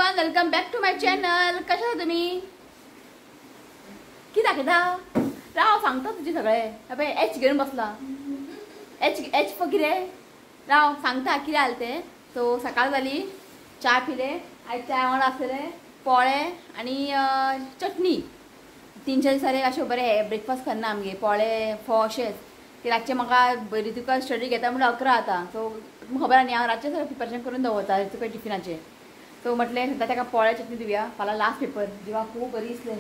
Everyone, welcome back to my channel. कशा आसा तुमी? कितें दाखयता? राव सांगता तुजे सगळे. पळय एच घेवन बसला. एच एच फॉर कितें? राव सांगता कितें जालें तें. सो सकाळ जाली, च्या पिले. आयज च्या वांगडा आसलेले पोळे आनी चटणी. 3-4 दिसांनी अशें बरें ब्रेकफास्ट करना आमगे, पोळे फोव अशेंच. की रातचें म्हाका बरी तुका स्टडी घेता म्हणल्यार 11 जाता. सो तुमकां खबर आहा न्ही, हांव रातचें सगळें प्रिपरेशन करून दवरता तुका टिफिनाचें. सो म्हटलें सद्दां ताका पोळे चटणी दिवया. फाल्यां लास्ट पेपर, जिवाक खूब बरी दिसलें.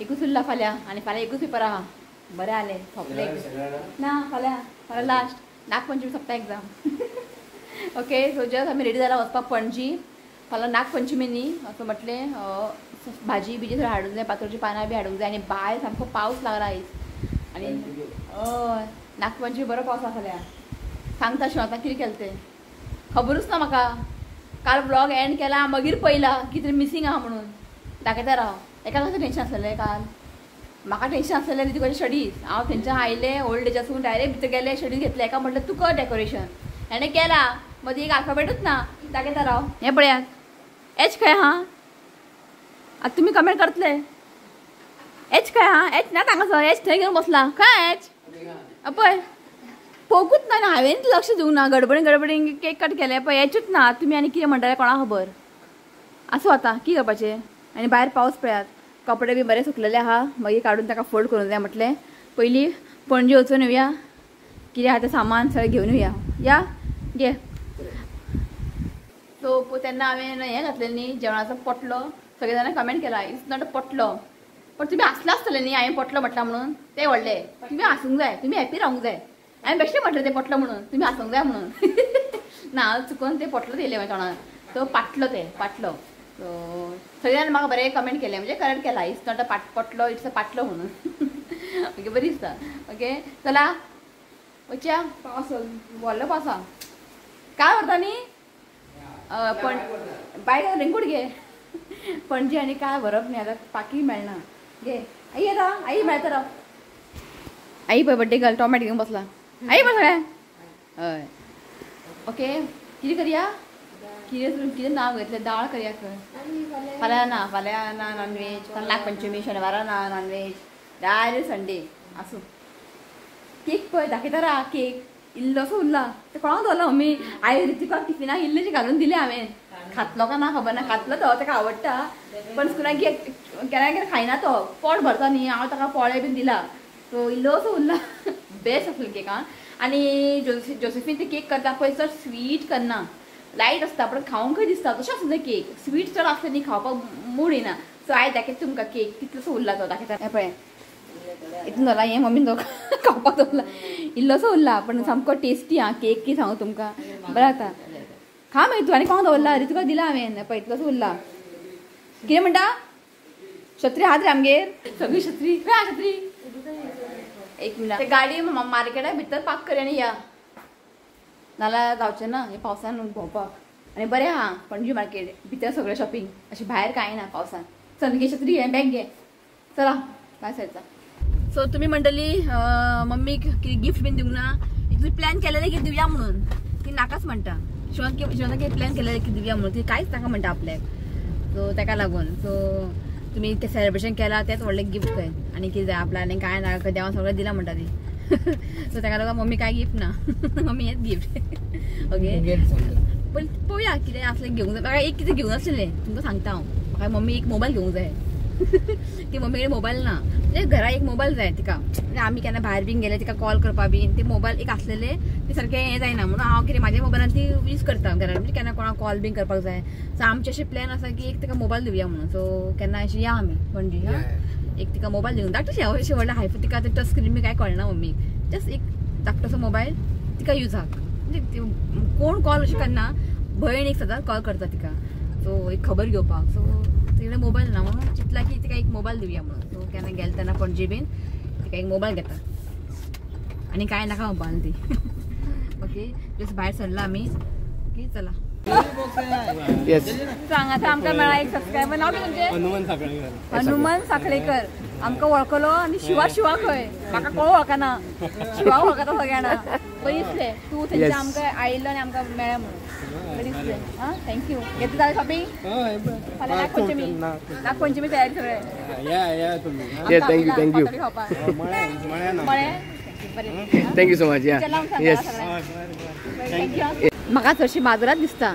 एकूच उरला फाल्यां आनी फाल्यां एकूच पेपर आहा. बरें जालें सोंपलें ना. फाल्यां फाल्यां लास्ट, नागपंचमी सोंपता एग्जाम. ओके, सो जस्ट आमी रेडी जाला वचपाक पणजी. फाल्यां नागपंचमी न्ही, असो म्हटलें भाजी बिजी सगळें हाडूंक जाय, पातोळची पानां बी हाडूंक जाय. आनी भायर सामको पावस लागला आयज. आनी हय नागपंचमी बरो पावस आसा फाल्यां. सांगता शिव आतां कितें केलें तें खबरूच ना म्हाका. काल व्लॉग एंड केला मागीर पळयला कितें मिसींग आहा म्हणून. दाखयता राव. एका कसलें टेंशन आसलेलें काल? म्हाका टेंशन आसलेलें तुका स्टडीज. हांव थंयच्यान आयलें ओल्ड एजासून डायरेक्ट भितर गेलें, स्टडीज घेतलें. एका म्हटलें तूं कर डेकोरेशन, हेणें केला मदीं एक आल्फाबेटूच ना. दाखयता राव. हें पळयात एच खंय आहा. आतां तुमी कमेंट करतले एच खंय आहा. एच ना हांगासर, एच थंय घेवन बसला. खंय एच? पळय पोकूच ना, हांवें लक्ष दिवंक ना. गडबडीन गडबडीन केक कट केले, पळय एचूच ना. तुमी आनी कितें म्हणटाले कोणाक खबर. आसूं आतां कितें करपाचें. आनी भायर पावस पळयात, कपडे बी बरे सुकलेले आहा. मागीर काडून ताका फोल्ड करूंक जाय. म्हटलें पयलीं पणजे वचून येवया, कितें आहा तें सामान सगळें घेवन येवया. या घे. सो तेन्ना हांवें हें घातलें न्ही जेवणाचो पोटलो. सगळे जाणां कमेंट केला it's not a पोटलो, पण तुमी हांसले आसतले न्ही हांवें पोटलो म्हटलां म्हणून. तें व्हडलें तुमी हांसूंक जाय, तुमी हॅपी रावंक जाय. हांवें बेश्टें म्हटलें तें पोटलो म्हणून, तुमी हांसूंक जाय म्हणून. ना हांव चुकोन तें पोटलो येयलें म्हाज्या तोंडान. सो पाटलो तें पाटलो. सो सगळे जाणां म्हाका बरें कमेंट केलें, म्हणजे करेक्ट केला, it's not a पोटलो, it's a पाटलो म्हणून. ओके, बरी दिसता. ओके चला वचया. पावस व्हडलो पावस आहा. काय व्हरता न्ही पण बायक रेनकोट घे. पणजे आनी काय व्हरप न्ही आतां, पाकी मेळना. घे आई येता, आई मेळटा राव. आई पळय बड्डे गर्ल टोमॅटो घेवन बसला. आई पळय सगळें. हय ओके, कितें करया? कितें कितें नांव घेतलें? दाळ करया खंय. फाल्यां ना, फाल्यां ना नॉनवेज. फाल्यां नागपंचमी, शेनवारा ना नॉनवेज, डायरेक्ट संडे. आसूं. केक पळय दाखयता रा. केक इल्लोसो उरला, ते कोणाक दवरला मम्मी? आई ऋतिकाक टिफिनाक इल्लेशें घालून दिलें हांवें. खातलो काय ना खबर ना. खातलो तो, ताका आवडटा, पण स्कुलाक केन्ना केन्ना खायना तो, पोट भरता न्ही. हांव ताका पोळे बीन दिला, सो इल्लोसो उरला. बेस्ट आसलो केक. आं आनी जोसेफीन ते केक करता पळय, चड स्वीट करना, लायट आसता, पण खावंकय दिसता तशें आसता केक. स्वीट चड आसलें न्ही खावपाक मूड येना. सो आयज दाखयता तुमकां केक कितलोसो उरला तो दाखयता. हें पळय इतून जाला, हें मम्मीन तो खावपाक दवरला. इल्लोसो उरला पण सामको टेस्टी आं केक. की सांगू तुमकां बरें जाता. खा मागीर तूं. आनी कोणाक दवरला? रे तुका दिला हांवें. पळय इतलोसो उरला. कितें म्हणटा? छत्री आहात रे आमगेर सगळी. छत्री खंय आहा? छत्री एक मिनट. ते गाडी मार्केटा भितर पार्क कर आनी या, नाल्यार जावचें ना हे पावसान भोंवपाक. आनी बरें आहा पणजी मार्केट भितर सगळें शॉपिंग, अशें भायर कांय ना पावसान. चल घे छत्री घे, बॅग घे, चला भायर सरता. सो तुमी म्हणटली मम्मीक कितें गिफ्ट बीन दिवंक ना. इतलें प्लॅन केलेलें की दिवया म्हणून, ती नाकाच म्हणटा. शिवान कितें प्लॅन केलेलें की दिवया म्हणून, ती कांयच नाका म्हणटा आपल्याक. सो ताका लागून सो तुमी तें सेलिब्रेशन केलां तेंच व्हडलें गिफ्ट खंय. आनी कितें जाय आपल्याक आनी कांय ना, देवान सगळें दिलां म्हणटा ती. सो ताका लागून मम्मी कांय गिफ्ट ना, मम्मी हेंच गिफ्ट. ओके पण पळोवया कितें आसलें घेवंक जाय. म्हाका एक कितें घेवंक आसलें तुमकां सांगता हांव. म्हाका मम्मी एक मोबायल घेवंक जाय. की मम्मी कडेन मोबायल ना, म्हणजे घरा एक मोबायल जाय तिका. म्हणजे आमी केन्ना भायर बीन गेले तिका कॉल करपा बीन ते मोबायल एक आसलेले ते सारकें हें जायना म्हणून हांव कितें म्हाज्या मोबायलान ती यूज करता घरान. म्हणजे केन्ना कोणाक कॉल बीन करपाक जाय. सो आमचें अशें प्लॅन आसा की एक तिका मोबायल दिवया म्हणून. सो केन्ना अशें या आमी पणजी, एक तिका मोबायल दिवंक धाकटोशें अशें व्हडलें हायफाय तिका ते टच स्क्रीन बी कांय कळना मम्मीक. जस्ट एक धाकटोसो मोबायल तिका युजाक. म्हणजे कोण कॉल अशें करना, भयण एक सदांच कॉल करता तिका, सो एक खबर घेवपाक. सो तिकडे मोबायल ना म्हणून चिंतला की तिका एक मोबायल दिवया म्हणून. सो केन्ना गेले तेन्ना पणजे बीन तिका एक मोबायल घेता. आनी कांय नाका मोबायल ती. ओके जस्ट भायर सरला आमी. ओके चला. येस. हांगासर आमकां मेळ्ळा एक सबस्क्रायबर. नांव कितें तुमचें? हनुमान साखळेकर. हनुमान साखळेकर आमकां वळखलो आनी शिवा शिवा खंय म्हाका कोण वळखना, शिवा वळखता सगळ्यांना. बरें दिसलें तूं थंयच्यान आमकां आयिल्लो आनी आमकां मेळ्ळें म्हणून बरें दिसलें. आं thank you. घेतली जालें शॉपिंग? फाल्यां नागपंचमी, नागपंचमी तयारी सगळें. Thank you thank you मळें. Thank you so much. Yes. म्हाका चडशी माजरात दिसता.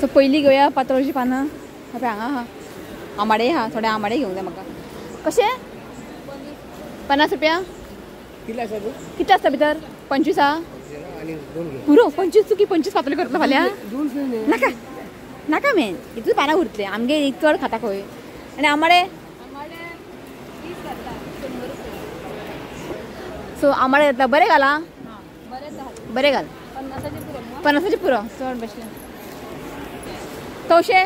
सो पयलीं घेवया पातोळची पानां. पळय हांगा आहा आंबाडे आहा, थोडे आंबाडे घेवंक जाय म्हाका. कशे? 50 रुपया. कितले आसता भितर? 25 आहा पुरो. 25 चुकी 25 पातोळी करतलो फाल्यां. नाका नाका मेन इतूच पानां उरतले आमगे चड खाता खंय. आनी आंबाडे? सो आंबाडे घेतला. बरें घाला, बरें घाल. 50 पुरो चड बशें. तवशे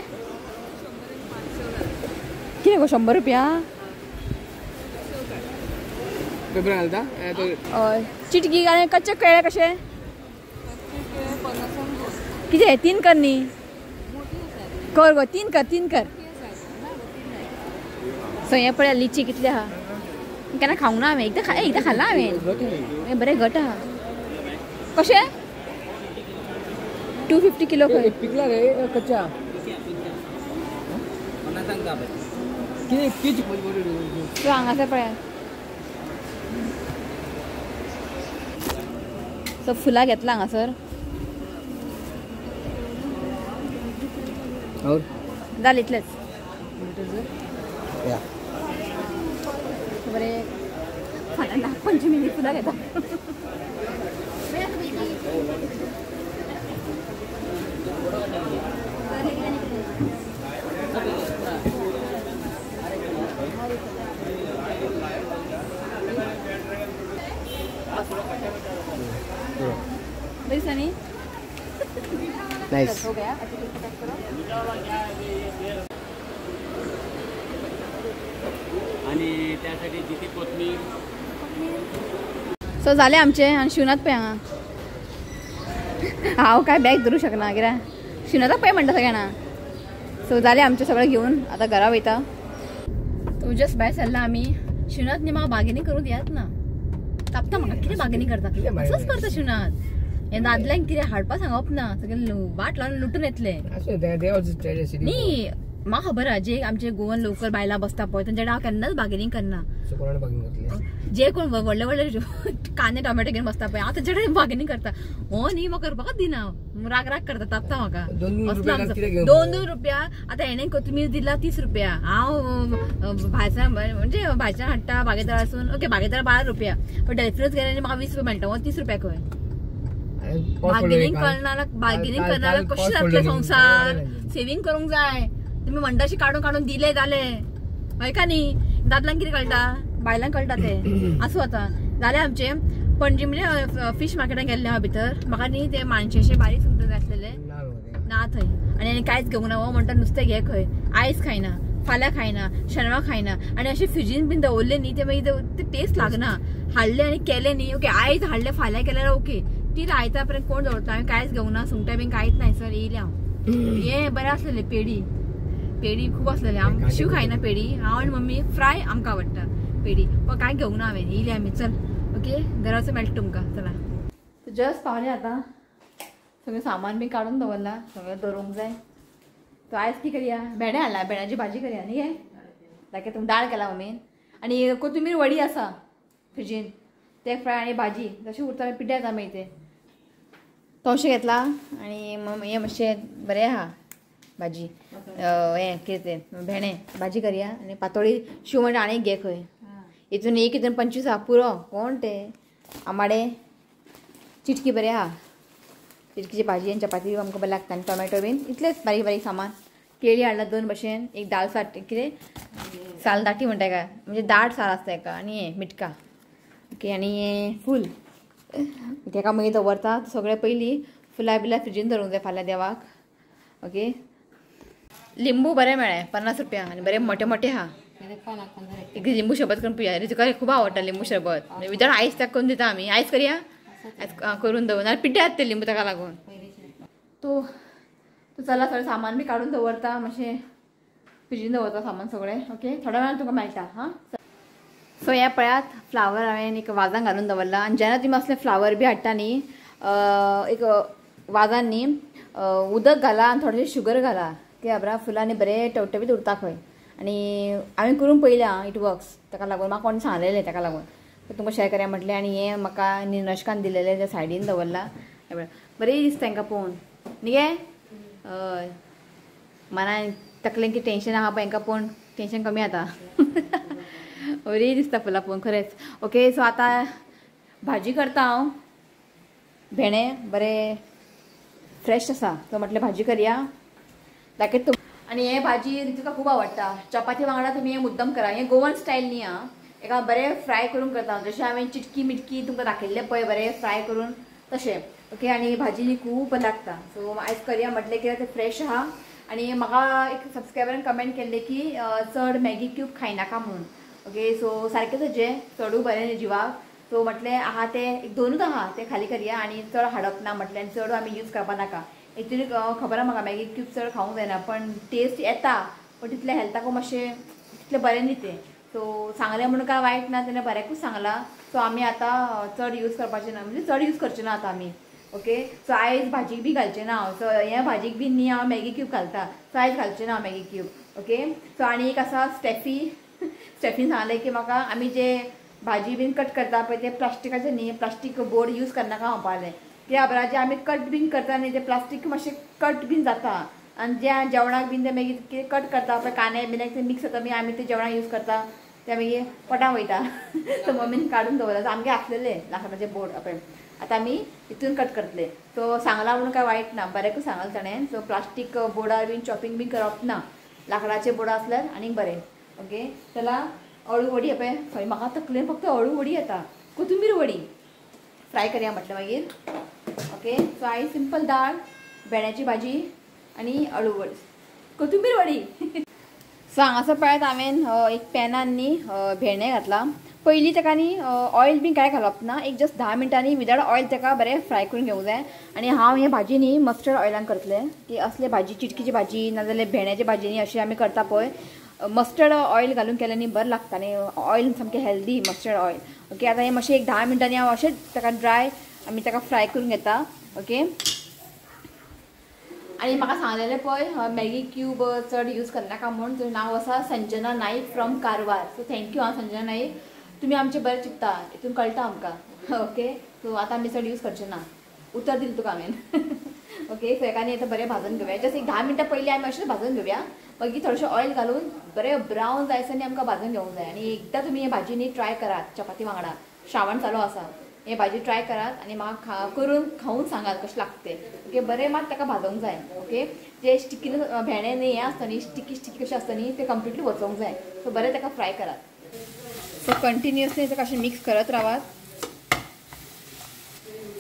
कितें गो 100 रुपया? हय. चिटकी आनी कच्चे केळे कशे? कितें 3 कर न्ही? कर गो 3 कर, 3 कर. सो हें पळय लिची कितले आहा. केन्ना खावंक ना हांवें, एकदां एकदां खाल्लां हांवें. बरें घट आहा. कशें? 250 किलो खंय. पिकला रे कच्चा? तूं हांगासर पळय. सो फुलां घेतला हांगासर. जालें इतलेंच. बरें फाल्यां नागपंचमी फुलां घेता. बरी नाइस. हो गया. पैक करो. आणि त्यासाठी जिथे कोथमीर. सो जालें आमचें. आनी शिवनाथ पळय हांगा. हांव काय बॅग धरूं शकना कित्याक शिवनाथाक पळय म्हणटा सगळ्यांना. सो जालें आमचें सगळें घेवन आतां घरा वयता. तो जस्ट भायर सरला आमी. शिवनाथ न्ही म्हाका बार्गेनींग करूंक दियात ना. तापता म्हाका. कितें बार्गेनींग करता? असोच करता शिवनाथ. हें दादल्यांक कितें हाडपा सांगप ना, सगळें वाट लावन लुटून येतलें न्ही. म्हाका खबर आहा जे आमचे गोवन लोकल बायलां बसता पळय तेंच्या कडेन हांव केन्नाच बार्गेनींग करना. जे कोण व्हडले व्हडले कांदे टोमॅटो घेवन बसता पळय हांव तेंच्या कडेन बार्गेनींग करता. हो न्ही म्हाका करपाकच दिना, राग राग करता, तापता म्हाका. 2-2 रुपया. आतां हेणें कोथमीर दिला 30 रुपया. हांव भायच्यान म्हणजे भायच्यान हाडटा बागेदारासून. ओके बागेदार 12 रुपया, पण डेल्फिनूच गेले म्हाका 20 रुपया मेळटा. हो 30 रुपया खंय? बार्गेनींग करणारा बार्गेनींग करणारा कशें जातलें संवसार? सेवींग करूंक जाय. तुमी म्हणटा अशें काडून काडून दिले जाले हय का न्ही? दादल्यांक कितें कळटा, बायलांक कळटा तें. आसूं आतां जालें आमचें. पणजी म्हणजे फिश मार्केटान गेल्लें हांव भितर. म्हाका न्ही ते मानशेचे बारीक सुंगटां जाय आसलेले ना थंय. आनी कांयच घेवंक ना. हो म्हणटा नुस्तें घे खंय. आयज खायना, फाल्यां खायना, शेनवार खायना. आनी अशें फ्रिजीन बीन दवरलें न्ही ते मागीर ते टेस्ट लागना. हाडलें आनी केलें न्ही ओके, आयज हाडलें फाल्यां केल्यार ओके, ती आयता पर्यंत कोण दवरता? हांवें कांयच घेवंक ना, सुंगटां बीन कांयच ना. सर येयलें हांव. हें बरें आसलेलें. पेडी पेडी खूब आसलेलें. आम शिव खायना पेडी. हांव आनी मम्मी फ्राय आमकां आवडटा पेडी, पण कांय घेवंक ना हांवें. येयलें आमी. चल ओके घरा वचून मेळटा तुमकां. चला जस्ट पावलें आतां. सगळें सामान बी काडून दवरलां, सगळें दवरूंक जाय. तो आयज की करया? भेंडे हाडला, भेंड्याची भाजी करया न्ही. गे लायक तुमी दाळ केला मम्मीन. आनी कोथमीर वडी आसा फ्रिजीन, ते फ्राय आनी भाजी तशें उरता. पिड्ड्यार जाता मागीर तें. तवशें घेतला आनी हें मातशें बरें आहा भाजी. हें कितें तें भेंडे भाजी करया. आनी पातोळी शिव म्हणटा आनी घे खंय. हितून एक हितून 25 आहा पुरो. कोण ते आंबाडे चिटकी बरें आहा. चिटकीची भाजी आनी चपाती आमकां बरें लागता. आनी टोमॅटो बीन इतलेंच बारीक बारीक सामान. केळी हाडला 2 भशेन, एक दाल साट कितें साल दाटी म्हणटा एका, म्हणजे दाट साल आसता एका. आनी हें मिटका ओके. आनी हें फूल तेका मागीर दवरता सगळें. पयलीं फुलां बिलां फ्रिजीन दवरूंक जाय फाल्यां देवाक. ओके लिंबू बरें मेळ्ळें 50 रुपया. आनी बरें मोटे मोटे आहा, एक लिंबू शरबत करून पिया. तुका खूब आवडटा लिंबू शरबत. विदाउट आयस ताका करून दिता आमी. आयस करया, आयस करून दवर नाल्यार पिड्ड्यार ते लिंबू ताका लागून. तो तूं चला सगळें सामान बी काडून दवरता, मातशें फ्रिजीन दवरता सामान सगळें. ओके, थोड्या वेळान तुका मेळटा. हां, सो हें पळयात फ्लावर हांवें एक वाजान घालून दवरला. आनी जेन्ना तुमी असले फ्लावर बी हाडटा न्ही, एक वाजान न्ही उदक घाला आनी थोडेशें शुगर घाला, ते खबर फुलांनी बरें टवटवीत उरता खंय. आनी हांवें करून पळयलां, it works. ताका लागून म्हाका कोण सांगलेलें, ताका लागून तुमकां शेअर करया म्हटलें. आनी हें म्हाका निनशकान दिलेलें, त्या सायडीन दवरलां. बरें दिसता तांकां पळोवन न्ही गे. हय, मनान तकलेन कितें टेंशन आहा पळय, हांकां पळोवन टेंशन कमी जाता. बरी दिसता फुलां पळोवन खरेंच. ओके, सो आतां भाजी करता हांव. भेंडे बरे फ्रेश आसा, सो म्हटलें भाजी करया. दाखयत तुम. आनी हे भाजी तुका खूब आवडटा. चपाती वांगडा तुमी हें मुद्दम करा. हें गोवन स्टायल न्ही आं, एका बरें फ्राय करून करता, जशें हांवें चिटकी मिटकी तुमकां दाखयल्लें पळय, बरें फ्राय करून तशें. ओके, आनी भाजी न्ही खूब लागता. सो आयज करया म्हटलें कित्याक तें फ्रेश आहा. आनी म्हाका एक सबस्क्रायबरान कमेंट केल्लें की चड मॅगी क्यूब खायनाका म्हणून. ओके, सो सारकें तुजें, चडूय बरें न्ही जिवाक. सो म्हटलें आहा तें एक दोनूच आहा तें खाली करया आनी चड हाडप ना म्हटलें, आनी चड आमी यूज करपा नाका. एक्चुली खबर आहा म्हाका मॅगी क्यूब चड खावंक जायना, पण टेस्ट येता, पण तितलें हेल्थाकूय मातशें तितलें बरें न्ही तें. सो सांगलें म्हणून काय वायट ना, तेणें बऱ्याकूच सांगलां. सो आमी आतां चड यूज करपाचें ना, म्हणजे चड यूज करचें ना आतां आमी. ओके, सो आयज भाजीक बी घालचें ना हांव. सो हे भाजीक बी न्ही हांव मॅगी क्यूब घालता, सो आयज घालचें ना हांव मॅगी क्यूब. ओके, सो आनी एक आसा स्टेफी. स्टेफीन सांगलें की म्हाका आमी जे भाजी बीन कट करता पळय ते प्लास्टिकाचे न्ही, प्लास्टीक बोर्ड यूज करनाका म्हणपाक. कित्याक खबर जे आमी कट बीन करता न्ही ते प्लास्टीक मातशें कट बीन जाता, आनी जे जेवणाक बीन ते मागीर कितें कट करता पळय कांदे बीन ते मिक्स जाता, मागीर आमी ते जेवणाक यूज करता ते मागीर पोटां वयता. सो मम्मीन काडून दवरला, आमगे आसलेले लाकडाचे बोर्ड पळय, आतां आमी हितून कट करतले. सो सांगलां म्हणून काय वायट ना, बऱ्याकूच सांगलां ताणें. सो प्लास्टीक बोर्डार बीन चॉपिंग बीन करप ना, लाकडाचे बोर्ड आसल्यार आनीक बरें. ओके, चला अळू वडी पळय, सॉरी म्हाका तकलेन फक्त अळू वडी येता, कोथुंबीर वडी फ्राय करया म्हटलें मागीर. ओके, सो आयज सिंपल दाळ, भेंड्याची भाजी आनी अळू वडी, कोथुंबीर वडी. सो हांगासर पळयात हांवें एक पॅनान न्ही भेंडे घातला. पयलीं ताका न्ही ऑयल बीन कांय घालप ना, एक जस्ट 10 मिनटांनी विदाउट ऑयल ताका बरें फ्राय करून घेवंक जाय. आनी हांव हे भाजी न्ही मस्टर्ड ऑयलान करतलें, की असले भाजी चिटकीची भाजी नाजाल्यार भेंड्याची भाजी न्ही अशी आमी करता पळय, मस्टर्ड ऑयल घालून केलें न्ही बरें लागता. आनी ऑयल सामकें हेल्दी मस्टर्ड ऑयल. ओके, आतां हें मातशें एक 10 मिनटांनी हांव अशेंच ताका ड्राय आमी ताका फ्राय करून घेता. ओके, आनी म्हाका सांगलेलें पळय मॅगी क्यूब चड यूज करनाका म्हूण, तुजें नांव आसा Sanjana Naik from Karwar. So thank you आं संजना नाईक, तुमी आमचें बरें चिंत्ता, हितून कळटा आमकां. ओके, सो आतां आमी चड यूज करचे ना, उतर दिलें तुका हांवें. ओके, सो एका न्ही आतां बरें भाजून घेवया. जस्ट एक 10 मिनटां पयलीं आमी अशें भाजून घेवया, मागीर थोडेशें ऑयल घालून बरें ब्रावन जायसर न्ही आमकां भाजून घेवंक जाय. आनी एकदां तुमी हे भाजी न्ही ट्राय करात चपाती वांगडा, श्रावण चालू आसा, हे भाजी ट्राय करात आनी म्हाका करून खावन सांगात कशें लागता तें. ओके, बरें मात ताका भाजूंक जाय. ओके, जे स्टिकी भेंडे न्ही हें आसता न्ही, स्टिकी स्टिकी कशें आसता न्ही ते कंप्लिटली वचोंक जाय. सो बरें ताका फ्राय करात. सो कंटिन्युअसली ताका अशें मिक्स करत रावात.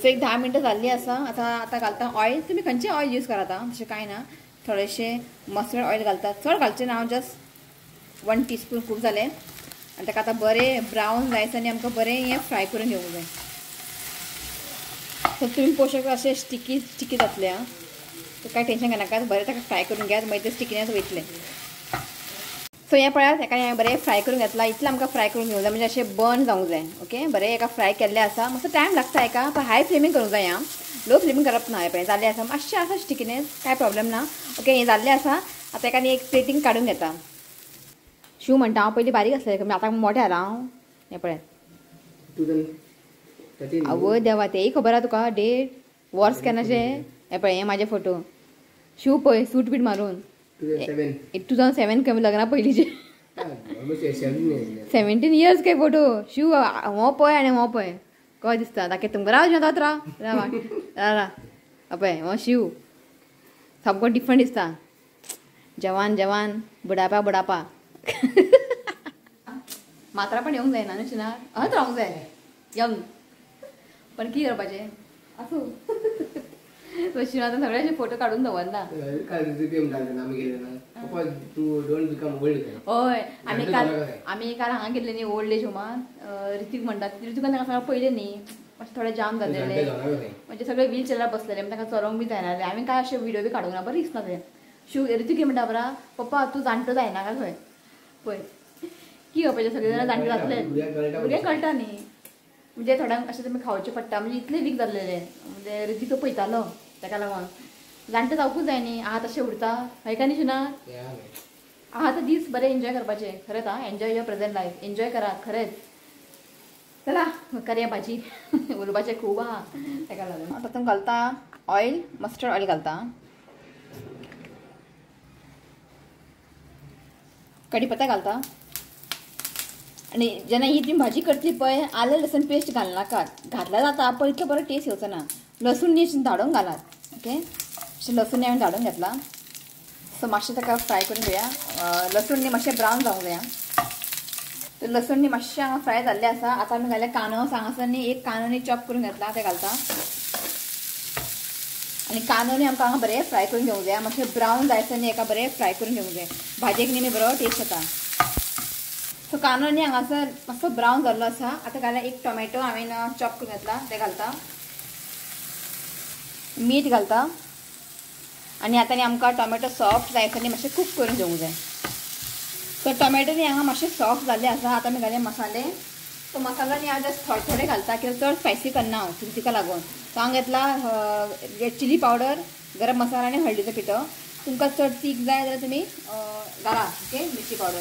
सो एक 10 मिनटां जाल्लीं आसा. आतां आतां घालता ऑयल. तुमी खंयचें ऑयल यूज करात आं, तशें कांय ना. थोडेशें मस्टर्ड ऑयल घालता, चड घालचें ना हांव, जस्ट 1 टीस्पून खूब जालें. आनी ताका आतां बरें ब्रावन जायसर आनी आमकां बरें हें फ्राय करून घेवंक जाय. सो तुमी पळोवंक शकता अशें स्टिकी स्टिकी जातलें आं, सो कांय टेंशन घेनाका, बरें ताका फ्राय करून घेयात, मागीर तें स्टिकीनेस वयतलें. सो हें पळयात हेका हांवें बरें फ्राय करून घेतलां. इतलें आमकां फ्राय करून घेवंक जाय, म्हणजे अशें बर्न जावंक जाय. ओके, बरें हेका फ्राय केल्लें आसा. मातसो टायम लागता हेका, पण हाय फ्लेमीन करूंक जाय आं, लो फ्लेमीन करप ना. हें पळय जाल्लें आसा, मातशें आसा स्टिकीनेस, कांय प्रॉब्लेम ना. ओके, हें जाल्लें आसा. आतां हेका न्ही एक प्लेटीन काडून घेता. शिव म्हणटा हांव पयलीं बारीक आसलें, आतां मोठें जालां हांव. हें पळय, आवय देवा, तेंय खबर आहा तुका डेट वर्स केन्नाचें. हें पळय, हें म्हाजे फोटो. शिव पळय सूट बीट मारून 2007 कमी लग्ना पयलींचे 17 इयर्स काय फोटो. शिव हो पळय आनी हो पळय कशें दिसता. दाखयता तुमकां, राव राव राव राव राव. पळय हो शिव सामको डिफरंट दिसता. जवान जवान, बुडापा बुडापा. मात्रा पण येवंक जायना न्हू शिनार, अहत रावंक जाय यंग. पण कितें करपाचें आसूं. सो शिनार आतां सगळ्यांचे फोटो काडून दवरना. पप्पा तू don't become old. हय आमी काल हांगा गेल्ले न्ही ओल्ड एज होमान. ऋतिक म्हणटा ऋतिकान तांकां सगळें पयलें न्ही मातशें थोडें जाम जालेलें म्हणजे सगळे व्हील चेअरार बसलेले तांकां चलोवंक बी जायना जालें. आमी काय अशें व्हिडियो बी काडूंक ना बरें दिसना तें. शिव ऋतिक कितें म्हणटा बरा पप्पा तूं जाणटो जायना काय खंय पळय की पळय सगळे जाणां जाणटे जातले भुरग्यांक कळटा न्ही. म्हणजे थोड्यांक अशें तुमी खावचें पडटा म्हणजे इतले वीक जाल्लेले म्हणजे ऋतिक तो पळयतालो ताका लागून जाणटे जावकूच जाय न्ही. आहा तशें उरता हय काय न्ही शिना. आहा तर दीस बरें एन्जॉय करपाचे खरेंच. आं enjoy your present life enjoy करात खरेंच. चला करया भाजी उलोवपाचें खूब आहा ताका लागून. आतां तातूंत घालता ऑयल मस्टर्ड ऑयल घालता कडीपत्ता घालता. आनी जेन्ना ही तुमी भाजी करतली पळय आलें लसूण पेस्ट घालनाकात. घातल्यार जाता पण इतलो बरो टेस्ट येवचो ना. लसूण न्ही धाडून घालात. ओके अशें लसूण हांवें धाडून घेतला. सो मातशें ताका फ्राय करून घेवया. लसूण न्ही मातशें ब्रावन जावंक जाय. तर लसूण न्ही मातशें हांगा फ्राय जाल्लें आसा. आतां आमी घातल्या कांदो. हांगासर न्ही एक कांदो न्ही चॉप करून घेतला तें घालता. आनी कांदो न्ही आमकां हांगा बरें फ्राय करून घेवंक जाय. मातशें ब्रावन जायसर न्ही एका बरें फ्राय करून घेवंक जाय. भाजयेक न्ही बरो टेस्ट येता. सो कांदो न्ही हांगासर मातसो ब्रावन जाल्लो आसा. आतां घातल्या एक टोमॅटो हांवें चॉप करून घेतला तें घालता. मीठ घालता. आनी आतां न्ही आमकां टोमॅटो सॉफ्ट जायसर न्ही मातशें कूक करून घेवंक जाय. सो टोमॅटो न्ही हांगा मातशें सॉफ्ट जाल्ले आसा. आतां आमी घालया मसाले. सो मसालो न्ही हांव जस्ट थोडे थोडे घालता कित्याक चड स्पायसी करना हांव तिका लागून. सो हांगा घेतला चिली पावडर गरम मसाला आनी हळदीचो पिठो. तुमकां चड तीख जाय जाल्यार तुमी घाला. ओके मिरची पावडर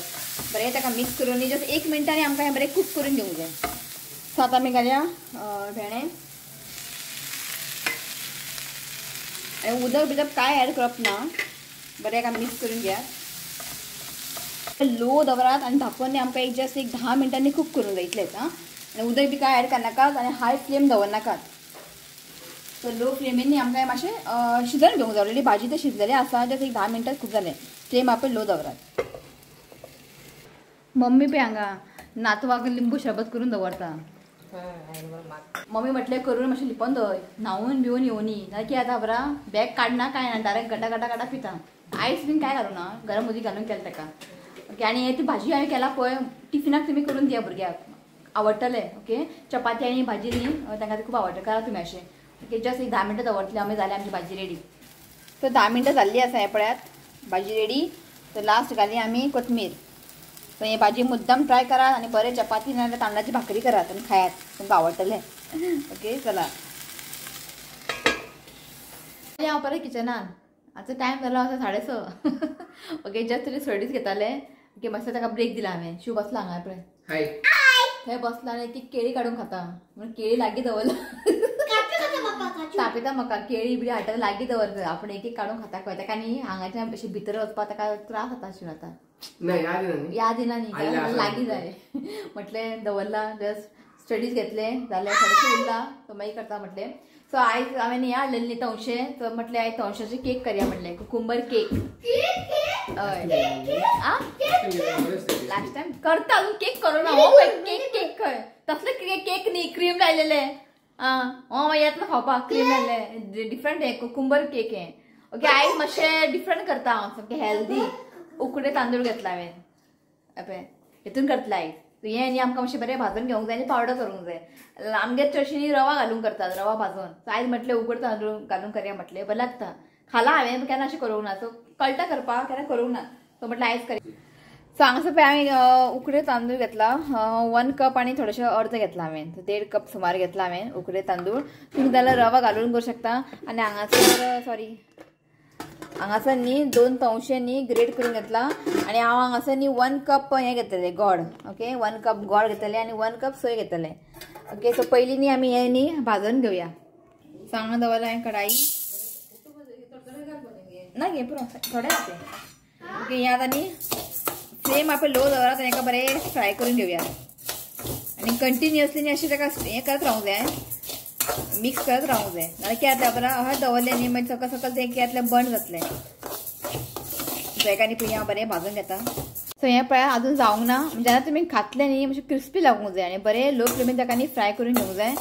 बरें ताका मिक्स करून न्ही जस्ट 1 मिनटांनी आमकां हें बरें कूक करून घेवंक जाय. सो आतां आमी घालया भेंडे. आनी उदक बिदक कांय एड करप ना. बरें एका मिक्स करून घेयात. लो दवरात आनी धांपून न्ही आमकां एक जस्ट एक 10 मिनटांनी कूक करूंक जाय इतलेंच. आं आनी उदक बी कांय एड करनाकात आनी हाय फ्लेम दवरनाकात. सो लो फ्लेमीन न्ही आमकां मातशें शिजोवन घेवंक जाय. ऑलरेडी भाजी तर शिजलेली आसा जस्ट एक 10 मिनटां खूब जालें. फ्लेम आपले लो दवरात. मम्मी पळय हांगा नातवाक लिंबू शरबत करून दवरता. मम्मी म्हटलें करून मातशें लिपोवन दवर न्हांवून बिवन येवनी नाल्यार कितें जाता बरा बॅग काडना कांय ना डायरेक्ट गटा गटा गटा पिता. आयस बीन कांय घालूं ना गरम उदीक घालून केलें ताका. ओके आनी हे ती भाजी हांवें केला पळय टिफिनाक तुमी करून दिया भुरग्याक आवडटलें. ओके चपाती आनी भाजी न्ही तांकां ते खूब आवडटा. करा तुमी अशें. ओके जस्ट एक 10 मिनटां दवरतली आमी जालें आमची भाजी रेडी. सो 10 मिनटां जाल्ली आसा हें पळयात भाजी रेडी. सो लास्ट घाली आमी कोथमीर. सो हे भाजी मुद्दम ट्राय करात आनी बरें चपाती नाजाल्यार तांदळाची भाकरी करात आनी खायात तुमकां आवडटलें. ओके चला हांव परत किचनान. आतां टायम जालो आसा 6:30. ओके जस्ट तरी स्टडीज घेताले. ओके मातसो ताका ब्रेक दिला हांवें. शिव बसला हांगा पळय थंय बसला आनी एक केळी काडून खाता म्हणून केळी लागीं दवरला. तापयता म्हाका केळी बिळी हाडटा लागीं दवरता आपूण एक एक काडून खाता खंय ताका न्ही हांगाच्यान अशें भितर वचपाक ताका त्रास जाता शिव आतां याद येना न्ही लागीं जाय म्हटलें दवरला. जस्ट स्टडीज घेतले जाल्यार थोडेशें उरला सो मागीर करता म्हटलें. सो आयज हांवें हें हाडलेलें न्ही तवशें. सो म्हटलें आयज तवशाचें केक करया म्हटलें कुकुंबर केक. हय आं लास्ट टायम करता अजून केक करूं ना. हो पळय केक केक खंय तसले केक न्ही क्रीम लायलेले. आं हो मागीर येतलो खावपाक क्रीम लायले डिफरंट हें कुकुंबर केक हें. ओके आयज मातशें डिफरंट करता हांव सामकें हेल्दी. उकडे तांदूळ घेतला हांवें पळय हेतून करतलें आयज. हें न्ही आमकां मातशें बरें भाजून घेवंक जाय आनी पावडर करूंक जाय. आमगेर चडशी न्ही रवा घालून करतात रवा भाजून. सो आयज म्हटलें उकड तांदूळ घालून करया म्हटलें बरें लागता. खाला हांवें केन्ना अशें करूंक ना. सो कळटा करपाक केन्ना करूंक ना. सो म्हटलें आयज करया. सो हांगासर पळय हांवें उकडे तांदूळ घेतला 1 कप आनी थोडेशें अर्द घेतला हांवें. 1.5 कप सुमार घेतला हांवें उकडे तांदूळ. तुमी जाल्यार रवा घालून करूं शकता. आनी हांगासर सॉरी हांगासर न्ही 2 तवशे न्ही ग्रेट करून घेतला. आनी हांव हांगासर न्ही 1 कप हें घेतलें गोड. ओके 1 कप गोड घेतलें आनी 1 कप सोय घेतलें. ओके सो पयलीं न्ही आमी हें न्ही भाजून घेवया. सो हांगा दवरला हांवें कढाई ना घे पुरो थोडे जाते. ओके हें आतां न्ही फ्लेम आपले लो दवरात आनी हेका बरें फ्राय करून घेवया. आनी कंटिन्युअसली न्ही अशें ताका हें करत रावंक जाय मिक्स करत रावंक जाय नाल्यार कितें जातलें खबर अशें दवरलें न्ही मागीर सकल सकल तें कितें जातलें बंद जातलें. सो हेका न्ही पयलीं हांव बरें भाजून घेता. सो हें पळय अजून जावंक ना. जेन्ना तुमी खातले न्ही मातशें क्रिस्पी लागूंक जाय आनी बरें लो फ्लेमीन ताका न्ही फ्राय करून घेवंक जाय.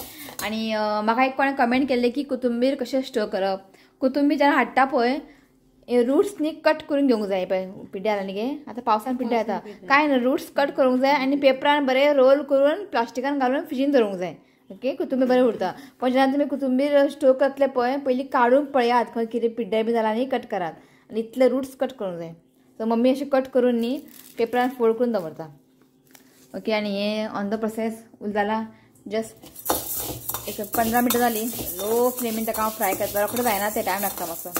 आनी म्हाका एक कोणें कमेंट केल्लें की कोथंबीर कशें स्टोर करप. कोथंबीर जेन्ना हाडटा पळय हे रुट्स न्ही कट करून घेवंक जाय. पळय पिड्ड्यार जालें गे आतां पावसान पिड्ड्यार जाता कांय ना, रुट्स कट करूंक जाय आनी पेपरान बरें रोल करून प्लास्टिकान घालून फ्रिजीन दवरूंक जाय. ओके कोथंबीर बरें उरता. पण जेन्ना तुमी कोथंबीर स्टोर करतले पळय पयलीं काडून पळयात खंय कितें पिड्ड्यार बी जालां न्ही, कट करात आनी इतले रुट्स कट करूंक जाय. सो मम्मी अशें कट करून न्ही पेपरान फोल्ड करून दवरता. ओके आनी हे ऑन the process जाला, जस्ट एक 15 मिनटां जालीं. लो फ्लेमीन ताका हांव फ्राय करता, रोखडें जायना तें, टायम लागता मातसो.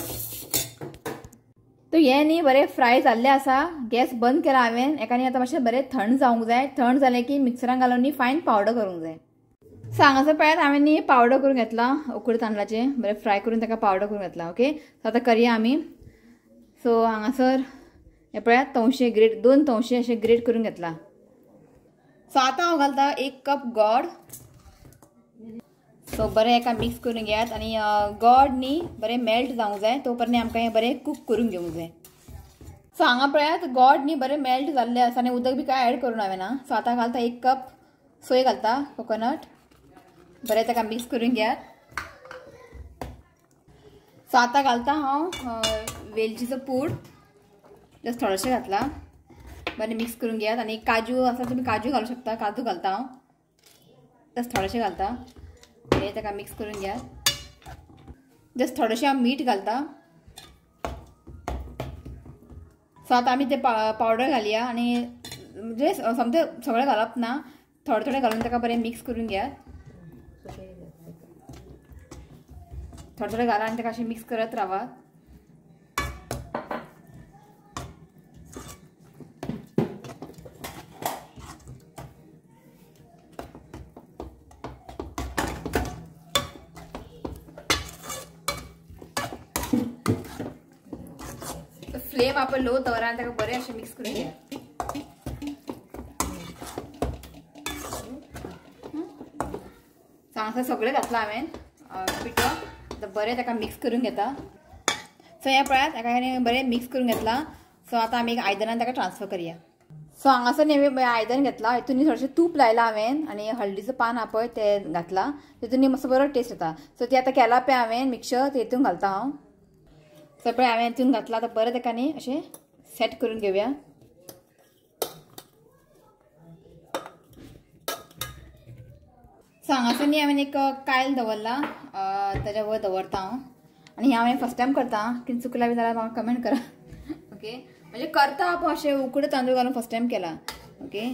तो हें न्ही बरें फ्राय जाल्लें आसा, गॅस बंद केला हांवें. एका न्ही आतां मातशें बरें थंड जावंक जाय. थंड जालें की मिक्सरान घालून न्ही फायन पावडर करूंक जाय. सो हांगासर पळयात हांवें न्ही पावडर करून घेतला उकडे तांदळाचें, बरें फ्राय करून ताका पावडर करून घेतला. ओके सो आतां करया आमी. सो हांगासर हें पळयात तवशें ग्रेट, 2 तवशें अशें ग्रेट करून घेतला. सो आतां हांव घालता 1 कप गोड. सो बरें एका मिक्स करून घेयात आनी गोड न्ही बरें मेल्ट जावंक जाय, तो पर्यंत आमकां हें बरें कूक करून घेवंक जाय. सो हांगा पळयात गोड न्ही बरें मेल्ट जाल्लें आसा आनी उदक बी कांय एड करूं हांवें ना. सो आतां घालता 1 कप सोय घालता कोकोनट, बरें ताका मिक्स करून घेयात. सो आतां घालता हांव वेलचीचो पूड, जस्ट थोडेशें घातला, बरें मिक्स करून घेयात. आनी काजू आसा तुमी काजू घालूं शकता, काजू घालता हांव, जस्ट थोडेशें घालता, बरें ताका मिक्स करून घेयात. जस्ट थोडेशें हांव मीठ घालता. सो आतां आमी ते पावडर घालया आनी म्हणजे सामकें सगळें घालप ना, थोडें थोडें घालून ताका बरें मिक्स करून घेयात. थोडें थोडें घाला आनी ताका अशें मिक्स करत रावात. फ्लेम आपण लो दवरा आनी ताका बरें अशें मिक्स करून घेया. हांगासर सगळें घातलां हांवें पिठो, आतां बरें ताका मिक्स करून घेता. सो हें पळयात ताका बरें मिक्स करून घेतलां. सो आतां आमी एक आयदनान ताका ट्रान्सफर करया. सो हांगासर न्ही आयदन घेतलां, हितून न्ही थोडेशें तूप लायलां हांवें आनी हळदीचो पान आहा पळय तें घातलां, तितून न्ही मातसो बरो टेस्ट येता. सो ती आतां केला पळय हांवें मिक्सचर, ते हितून घालता हांव. सो पळय हांवें हितून घातलां, आतां बरें ताका न्ही अशें सेट करून घेवया. सो हांगासर न्ही हांवें एक कायल दवरला, ताज्या वयर दवरता हांव. आनी हें हांवें फर्स्ट टायम करता, कितें चुकलां बी जाल्यार म्हाका कमेंट करा. ओके म्हणजे करता हांव अशें उकडे तांदूळ घालून फर्स्ट टायम केला. ओके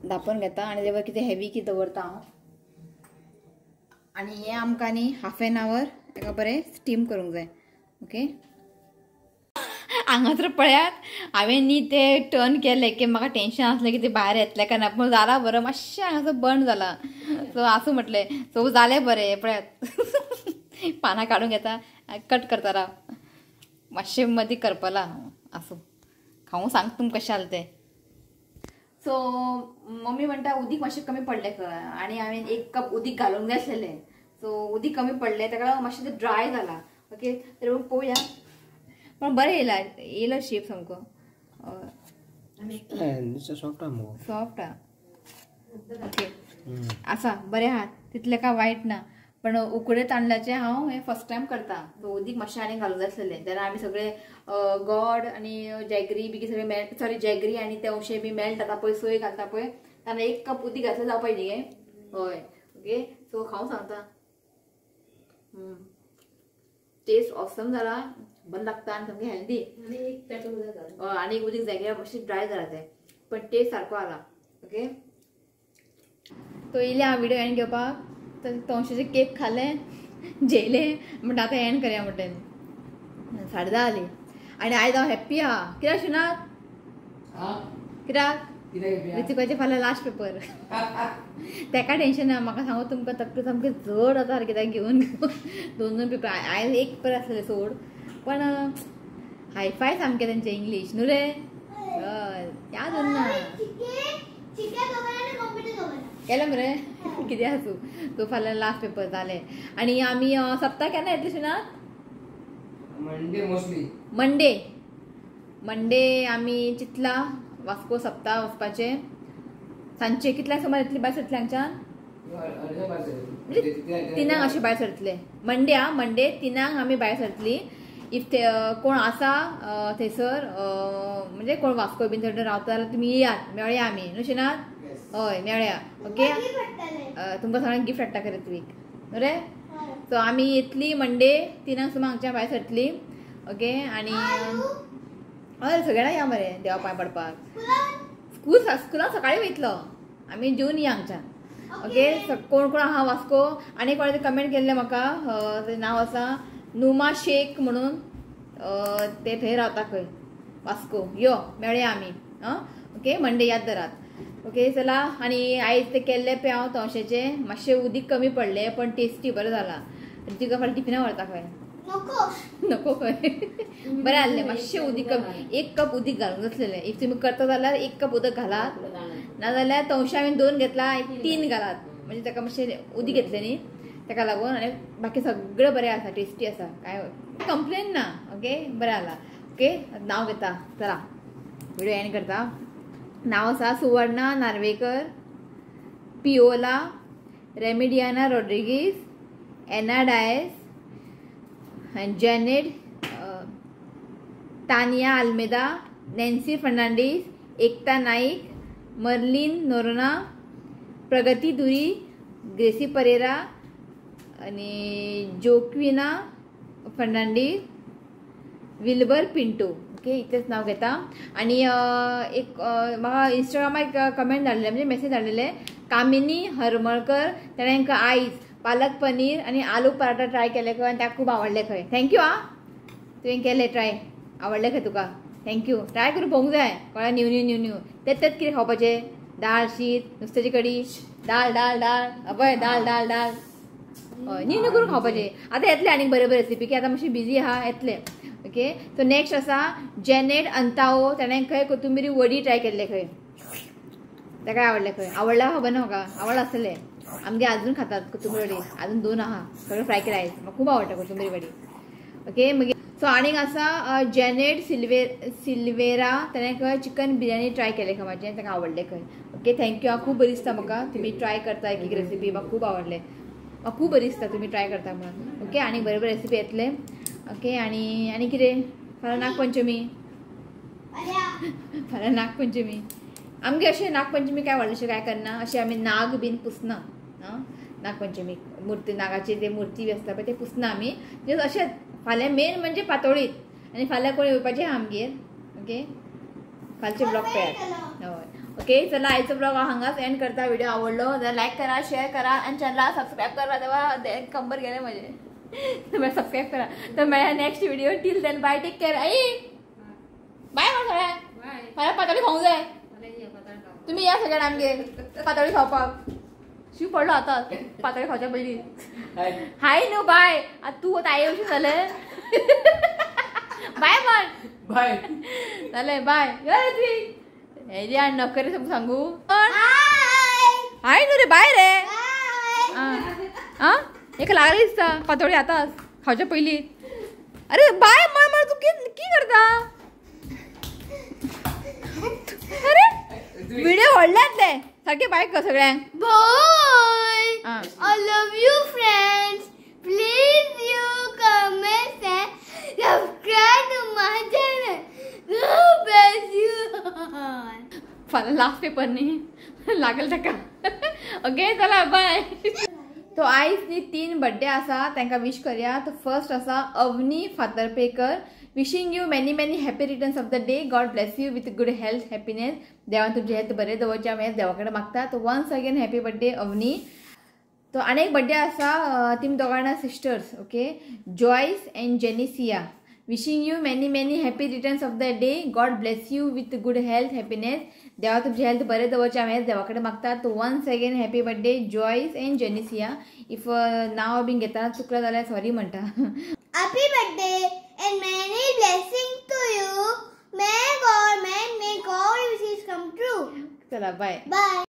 धांपून घेता आनी तेज्या वयर कितें हेवी कितें दवरता हांव. आनी हें आमकां न्ही हाफ एन our ताका बरें स्टीम करूंक जाय. ओके हांगासर पळयात हांवें न्ही ते टर्न केलें की म्हाका टेंशन आसलें की ते भायर येतलें काय ना, पूण जाला बरो, मातशें हांगासर बंद जाला. सो आसूं म्हटलें, सो जालें बरें. पळयात पानां काडून घेता, कट करता राव, मातशें मदीं करपला. आसूं, खावूं सांग तुमकां कशें जालें तें. सो मम्मी म्हणटा उदीक मातशें कमी पडलें खंय, आनी हांवें 1 कप उदीक घालूंक जाय आसलेलें. सो उदीक कमी पडलें, ताका लागून मातशें तें ड्राय जाला. ओके तरी पूण पळोवया, पण बरें येयला, येयलो शेप सामको सॉफ्ट आहा. ओके आसा बरें आहा, तितलें काय वायट ना. पण उकडे तांदळाचें हांव हें फर्स्ट टायम करता. सो उदीक मातशें आनी घालूंक जाय आसलेलें, जाल्यार आमी सगळे गोड आनी जॅगरी बी सगळे मेल्ट, सॉरी जॅगरी आनी तवशें बी मेल्ट जाता पळय, सोय घालता पळय, ताणें 1 कप उदीक घातलें जावपा न्ही गे. हय ओके सो खावंक सांगता, टेस्ट ऑसम जाला, बरें लागता आनी सामकें हेल्दी. आनी एक उदीक जाय कित्याक मातशें ड्राय जाला तें, पण टेस्ट सारको आला. ओके तो येयलें हांव व्हिडियो एंड घेवपाक, तर तवशेचें केक खालें, जेयलें, म्हणटा आतां एंड करया म्हणटें. 10:30 जालीं आनी आयज हांव हॅप्पी आहा. कित्याक शिनात? कित्याक ऋतिकाचें फाल्यां लास्ट पेपर, तेका टेंशन ना. म्हाका सांगू तुमकां तकली सामकी जड जाता सारकी कित्याक घेवन घेवन 2-2 पेपर. आयज एक पेपर आसलें सोड, पण हायफाय सामकें तेंचें इंग्लीश न्हू रे. हय याद उरना केलें मरे कितें आसूं. सो फाल्यां लास्ट पेपर जालें. आनी आमी सप्ताक केन्ना येतली शिनात? Monday mostly. Monday Monday आमी चितला वास्को सप्ता वचपाचें. सांजचे कितल्या सुमार येतली भायर सरतले हांगच्यान? म्हणजे 3 अशें भायर सरतले मंडे. आ मंडे 3 आमी भायर सरतली. If ते कोण आसा थंयसर म्हणजे कोण वास्को बीन थंय रावता जाल्यार तुमी येयात, मेळया आमी न्हू शिनात? हय मेळया. ओके, तुमकां सगळ्यांक गिफ्ट हाडटा खरें ऋत्वीक बरें. सो आमी येतली मंडे 3 सुमार हांगच्यान भायर सरतली. ओके, आनी हय सगळ्यांक या मरे देवा पांय पडपाक. स्कूल स्कुलान सकाळी वयतलो आमी, जेवन या हांगच्यान. ओके, कोण कोण आहा वास्को आनी कोणें कमेंट केल्लें म्हाका, तेजें नांव आसा नुमा शेख म्हणून, ते थंय रावता खंय वास्को. यो मेळया आमी. आं ओके, मंडे याद धरात. ओके चला. आनी आयज ते केल्ले प्याव तवशेचे मातशें उदीक कमी पडलें पण टेस्टी बरें जाला. तिका फाल्यां टिफिना व्हरता खंय, नको खंय बरें आहलें. मातशें उदीक कमी, 1 कप उदीक घालूंक जातलें. If तुमी करता जाल्यार 1 कप उदक घालात, नाजाल्यार तवशें हांवें 2 घेतला 3 घालात, म्हणजे ताका मातशें उदीक घेतलें न्ही ताका लागून. आनी बाकी सगळें बरें आसा, टेस्टी आसा, कांय कंप्लेन ना. ओके बरें जाला. ओके नांव घेता, चला व्हिडिओ एंड करता. नांव आसा Suvarna Narvekar, पिओला, रेमिडियाना Rodrigues, Anna Dias, Janet, Tania Almeida, Nancy Fernandes, Ekta Naik, Merlin Noronha, Pragati Duri, Gracy Pereira आनी जोक्विना फर्नांडीस, विल्बर पिंटो. ओके इतलेंच नांव घेता. आनी एक म्हाका इंस्टाग्रामार एक कमेंट धाडलें, म्हणजे मेसेज धाडलेले, कामिनी हरमळकर, ताणें आयज पालक पनीर आनी आलू पराठा ट्राय केले खंय आनी ताका खूब आवडले खंय. Thank you. आं तुवें केलें ट्राय, आवडलें खंय तुका, thank you. Try करून पळोवंक जाय, कळ्ळें? न्यू न्यू न्यू न्यू तेच तेच कितें खावपाचें, दाळ शीत नुस्त्याची कडी, दाळ दाळ दाळ, अभय दाळ दाळ दाळ, हय न्यू न्यू करून खावपाचें. आतां येतलें आनीक बरें बरें रेसिपी, की आतां मातशी बिजी आहा, येतलें. ओके सो नेक्स्ट आसा जेनेट अंताओ, ताणें खंय कोथुंबिरी वडी ट्राय केल्ले खंय, ताका आवडलें खंय. आवडला खबर ना म्हाका, आवडला आसतलें. आमगे अजून खातात कोथुंबीर वडी, अजून 2 आहा, सगळें फ्राय केला आयज, म्हाका खूब आवडटा कोथुंबीर वडी. ओके मागीर सो आनीक आसा जेनेट सिल्वेरा, ताणें खंय चिकन बिरयानी ट्राय केलें खंय म्हाजें, ताका आवडलें खंय. Okay thank you. हांव खूब बरी दिसता म्हाका तुमी ट्राय करता एक एक रेसिपी, म्हाका खूब आवडलें, म्हाका खूब बरी दिसता तुमी ट्राय करता म्हणून. ओके आनी बरें बरें रेसिपी येतले. ओके आनी आनी कितें, फाल्यां नागपंचमी, फाल्यां नागपंचमी. आमगे अशें नागपंचमी काय व्हडलेशें काय करना, अशें आमी नाग बीन पुसना. आं नागपंचमी मुर्ती, नागाची ते मुर्ती बी आसता पळय ते पुसना आमी, जस्ट अशें. फाल्यां मेन म्हणजे पातोळीत, आनी फाल्यां कोण येवपाचें आहा आमगेर. ओके फालचे ब्लॉग पळयात. हय ओके चला आयचो ब्लॉग हांव हांगाच एंड करता. व्हिडिओ आवडलो जाल्यार लायक करा, शेअर करा आनी चॅनला सबस्क्रायब करा. तेव्हा कंबर गेले म्हजें, तुमी सबस्क्रायब करा. तर मेळया next video. Till then bye, take care. आई बाय म्हण सगळ्यांक. फाल्यां पातोळी खावंक जाय, तुमी या सगळ्यांक आमगेर पातोळी खावपाक. शीव पडलो आतां पातोळी खावच्या पयलीं. हाय न्हू बाय. आतां तूं आतां आई वशीं जालें. बाय म्हण, बाय जालें बाय. हेजे आनी नखरे सांगू. हाय न्हू रे, बाय रे. आं एक लागली दिसता पातोळी आतांच खावच्या पयलीं. अरे बाय म्हण म्हण, तूं की करता? अरे व्हिडिओ व्हडले जातले सारखे. बाय कर सगळ्यांक. Bye. I love you friends. Please you comment and subscribe to my channel. God bless you all. फाल्यां लास्ट पेपर न्ही लागल ताका. ओके चला बाय. तो आयज न्ही 3 बड्डे आसा, तांकां विश करया. तो फर्स्ट आसा Avani Fatarpekar, wishing you many many happy returns of the day. God bless you with good health, happiness. देवान तुमचें हेल्थ बरें दवरचें हांव हें देवा कडेन मागता. तो once again happy birthday Avani. तो आनी एक बड्डे आसा तिमी दोगां sisters. Okay Joyce and Jenicia, wishing you many many happy returns of the day. God bless you with good health, happiness. देवा तुमचें हेल्थ बरें दवरचें हांव हें देवा कडेन मागता. तो once again happy birthday Joyce and Jenicia. If नांव बीन घेतना चुकलें जाल्यार सॉरी म्हणटा. Happy birthday and many blessings to you. May God, may all wishes come true. चला बाय. बाय.